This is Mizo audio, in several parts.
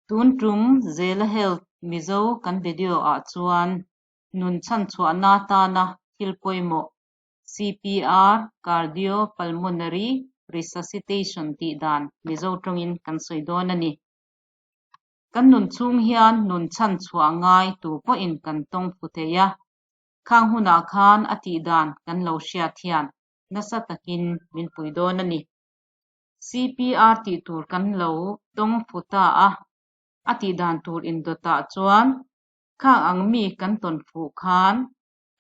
Tun tum Zela Health Mizo kan video ah chuan nun chhanchhuahna atana thil pawimawh CPR, Cardio Pulmonary Resuscitation, tih dan Mizo tawngin kan sawi dawn a ni. Kan nun chhung hian nun chhanchhuah ngai tu pawhin kan tawng fu thei a, khang hunah khan a tih dan kan lo hriat hian nasa takin min pui dawn a ni. CPR tih tur kan lo tawng fu ta a, a tih dan tur indawtah chuan khang ang mi kan tawn fuh khan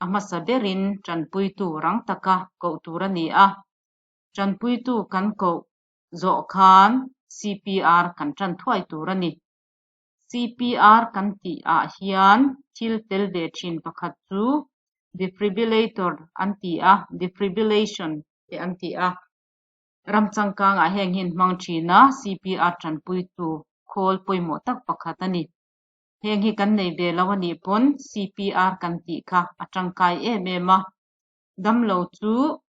a hmasa berin tanpuitu rang taka koh tur a ni a, tanpuitu kan koh zawh khan CPR kan tan thuai tur a ni. CPR kan tih ah hian thil tel ve thin pakhat chu defibrillator an ti a, defibrillation te an ti a. Ram changkangah heng hi an hmang thin a, CPR tanpuitu khawl pawimawh tak pakhat a ni. Heng hi kan nei ve lo a nih pawn CPR kan tih kha a tangkai em em a. Damlo chu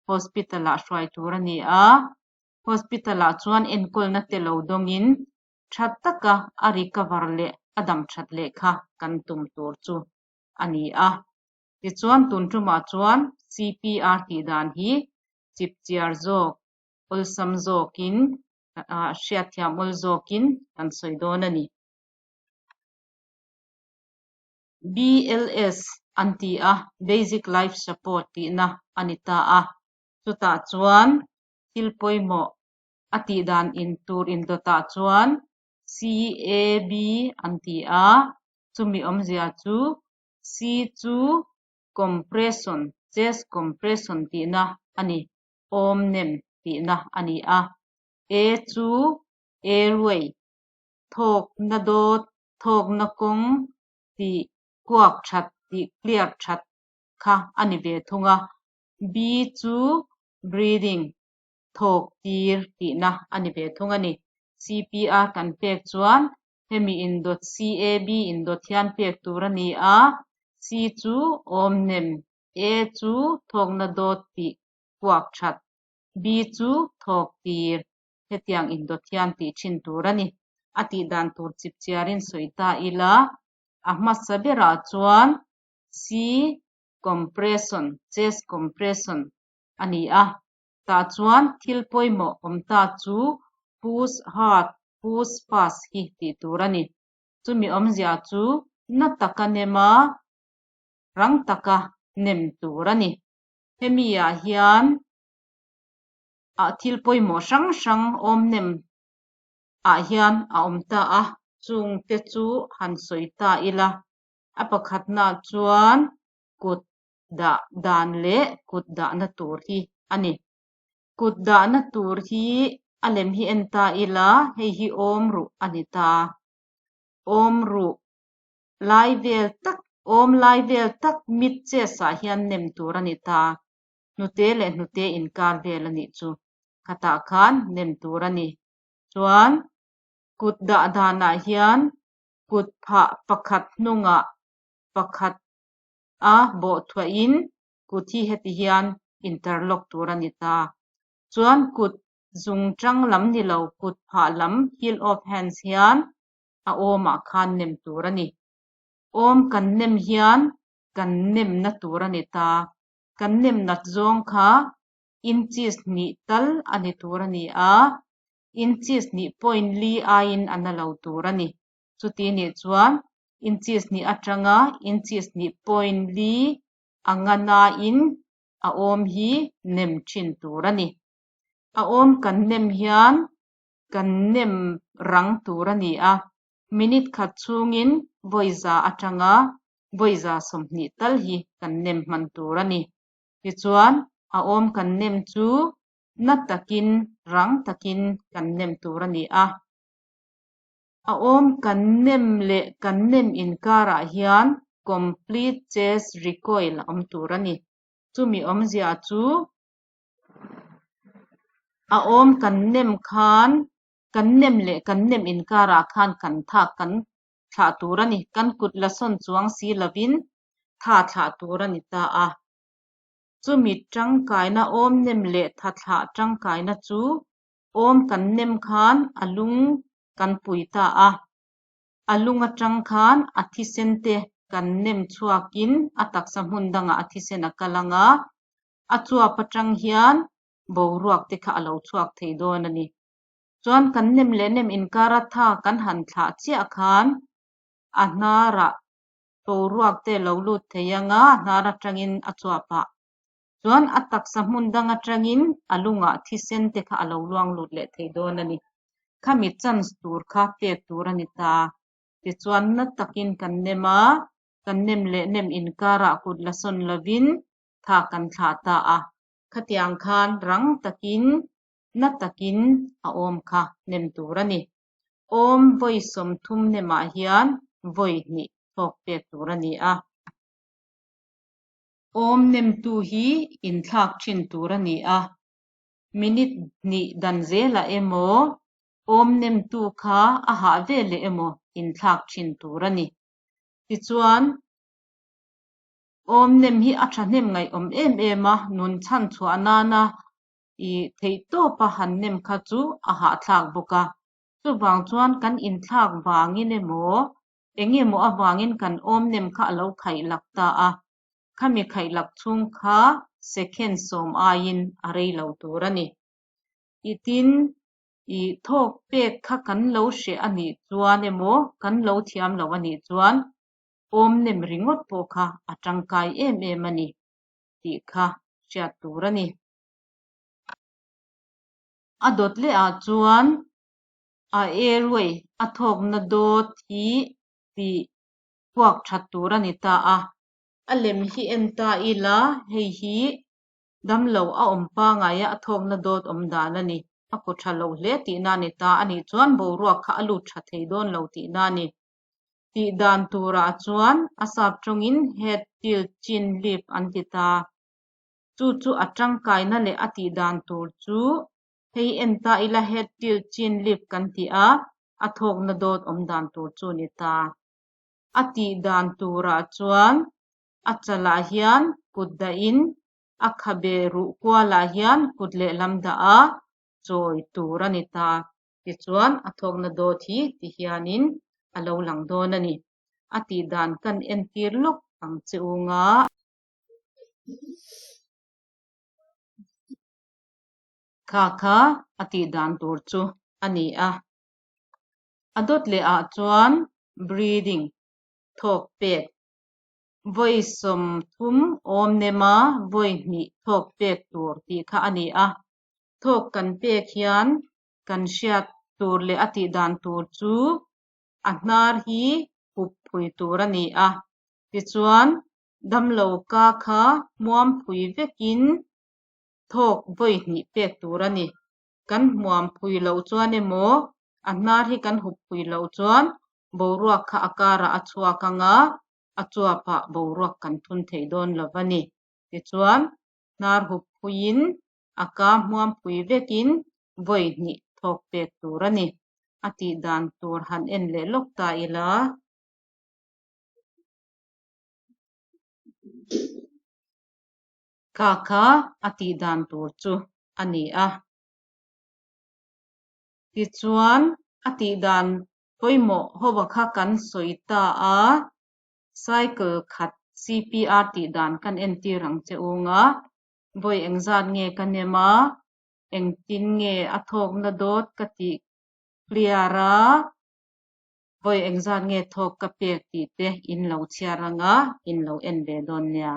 hospital ah hruai tur a ni a, hospital ah chuan enkawlna te lo dawngin tha taka a recover leh a dam that leh kha kan tum tur chu a ni a. Tichuan tun tumah chuan CPR tih dan hi chipchiar zawk, awlsam zawkin, hriatthiam awl zawkin kan sawi dawn a ni. BLS an ti a, Basic Life Support tihna a ni ta a. Chutah chuan thil pawimawh a tih dan in tur indawtah chuan CAB an ti a, chumi awmzia chu C chu compression, chest compression tihna a ni, awm nem tihna a ni a, A chu airway, thawkna dawt, thawkna kawng tih kuak that, tih clear that kha a ni ve thung a, B chu breathing, thawk tir tihna a ni ve thung a ni. CPR kan pek chuan hemi indawt CAB indawt hian pek tur a ni a, C chu awm nem, A chu thawkna dawt tih kuak that, B chu thawk tir, hetiang indawt hian tih thin tur a ni. A tih dan tur chipchiarin sawi ta ila, a hmasa berah chuan C compression, chest compression, a ni a, tah chuan thil pawimawh awm ta chu push hard, push fast hi tih tur a ni. Chumi awmzia chu na taka nem a, rang taka nem tur a ni. Hemi ah hian ah thil pawimawh hrang hrang awm nem ah hian a awm ta a, chungte chu han sawi ta ila. A pakhatna chuan kut dah dan leh kut dahna tur hi a ni. Kut dahna tur hi a lem hi en ta ila hei hi awm ruh a ni ta. Awm ruh lai vel tak, awm lai vel tak mid chest ah hian nem tur a ni ta. Hnute leh hnute inkar vel a nih chu. Khatah khan nem tur a ni. Chuan kut dah danah hian kut phah pakhat hnungah pakhat a bawh thuahin kut hi heti hian interlock tur a ni ta. Chuan kut zungchang lam ni lo kut phah lam heel of hands hian a awmah khan nem tur a ni. Awm kan nem hian kan nemna tur a ni ta. Kan nem nat zawng kha inches hnih tal a ni tur a ni a, inches hnih point li aiin a na lo tur a ni. Chuti nih chuan inches hnih atanga inches hnih point li a nganain a awm hi nem thin tur a ni. A awm kan nem hian kan nem rang tur a ni a, minute khat chhungin vawi za atanga vawi za 20 tal hi kan nem hman tur a ni. Tichuan, a awm kan nem chu na takin rang takin kan nem tur a ni a. A awm kan nem leh kan nem inkarah hian complete chest recoil a awm tur a ni. Chumi awmzia chu a awm kan nem khan kan nem leh kan nem inkarah khan kan thak kan thlah tur a ni. Kan kut la sawn chuang si lovin tha thlah tur a ni ta a. Chumi tangkaina awm nem leh tha thlah tangkaina chu awm kan nem khan a lung kan pui ta a. A lung atang khan a thisen te kan nem chhuakin a taksa hmun dangah a thisen a kal ang a, a chuap atang hian boruak te kha a lo chhuak thei dawn a ni. Chuan kan nem leh nem inkara tha kan han thlah chiah khan a hnarah boruak te a lo lut thei ang a, a hnar atangin a chuap ah. Chuan a taksa hmun dang atangin a lungah thisen te kha a lo luang lut leh thei dawn a ni. Khami chance tur kha pek tur a ni ta. Tichuan na takin kan nem a, kan nem leh nem inkarah kut la sawn lovin tha kan thlah ta a. Khatiang khan rang takin, na takin a awm kha nem tur a ni. Awm vawi 30 nemah hian vawi hnih thawk pek tur a ni a. Awm nemtu hi inthlak thin tur a ni a. Minute hnih dan zelah emaw, awm nemtu kha a hah veleh emaw inthlak thin tur a ni. Tichuan, awm nem hi a thahnem ngaihawm em em a, nun chhan chhuah nana i theihtawpa han nem kha chu a hahthlak bawk a. Chuvang chuan kan inthlak vangin emaw, eng emaw avangin kan awm nem kha a lo khaihlak ta a. Khami khaihlak chhung kha second 10 aiin a rei lo tur a ni. I tin, i thawk pek kha kan lo hreh a nih chuan emaw, kan lo thiam lo a nih chuan awm nem ringawt pawh kha a tangkai em em a ni tih kha hriat tur a ni. A dawt leh ah chuan a airway a thawkna dawt hi tih puak that tur a ni ta a. A lem hi en ta ila hei hi damlo a awm pangai a a thawkna dawt awm dan a ni. A kaw tha lo hle tihna a ni ta a nih chuan boruak kha a lut tha thei dawn lo tihna a ni. Tih dan turah chuan a sap tawngin head tilt chin lift an ti ta. Chu chu a tangkaina leh a tih dan tur chu hei en ta ila head tilt chin lift kan ti a, a thawkna dawt awm dan tur chu ni ta. A tih dan turah chuan a chalah hian kut dahin a khabe ruh kualah hian kut lehlam dah a chawi tur a ni ta. Tichuan a thawkna dawt hi ti hianin a lo lang dawn a ni. A tih dan kan entir lawk ang che u nga. Kha kha a tih dan tur chu a ni a. A dawt leh ah chuan breathing, thawk pek, vawi 30 awm nema vawi hnih thawk pek tur tih kha a ni a. Thawk kan pek hian kan hriat tur leh a tih dan tur chu a hnar hi hup phui tur a ni a. Tichuan damlo ka kha hmuam phui vekin thawk vawi hnih pek tur a ni. Kan hmuam phui loh chuan emaw a hnar hi kan hup phui loh chuan boruak kha a karah a chhuak ang a, a chuapah boruak kan thun thei dawn lo a ni. Tichuan hnar hup phuiin a ka hmuam phui vekin vawi hnih thawk pek tur a ni. A tih dan tur han en leh lawk ta ila. Kha kha a tih dan tur chu a ni a. Tichuan a tih dan pawimawh ho kha kan sawi ta a, cycle khat CPR tih dan kan entir ang che u nga. Vawi engzat nge ka nem a, engtin nge a thawkna dawt ka tih clear a, vawi engzat nge thawk ka pek tih te in lo chhiar ang a, in lo en ve dawn nia.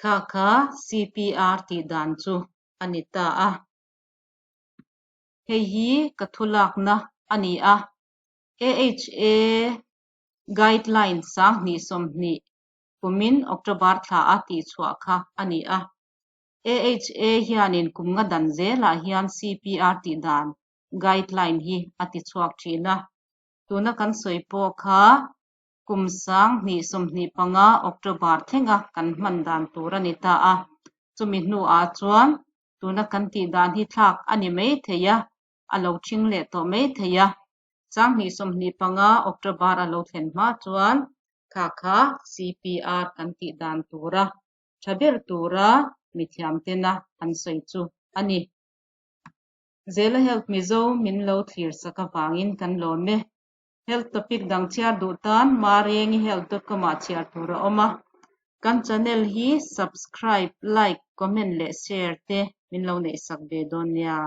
Kha kha CPR tih dan chu a ni ta a. Hei hi ka thu lakna a ni a. AHA guideline 2020 kumin October thla a tih chhuah kha a ni a. AHA hianin kum nga dan zelah hian CPR tih dan guideline hi a ti chhuak thin a. Tuna kan sawi pawh kha Kum 2025 October thlenga kan hman dan tur a ni ta a. Chumi hnuah chuan tuna kan tih dan hi thlak a ni mai thei a, a lo ṭhing leh tawh mai thei a. 2025 October a lo thlen hma chuan kha kha CPR kan tih dan tura tha ber tura mithiam tena an sawi chu a ni. Zela Health Mizo min lo thlir sak avangin kan lawm e. Health topic dang chhiar duh tan marengihealth.com ah chhiar tur a awm a. Kan channel hi subscribe, like, comment leh share te min lo neih sak ve dawn nia.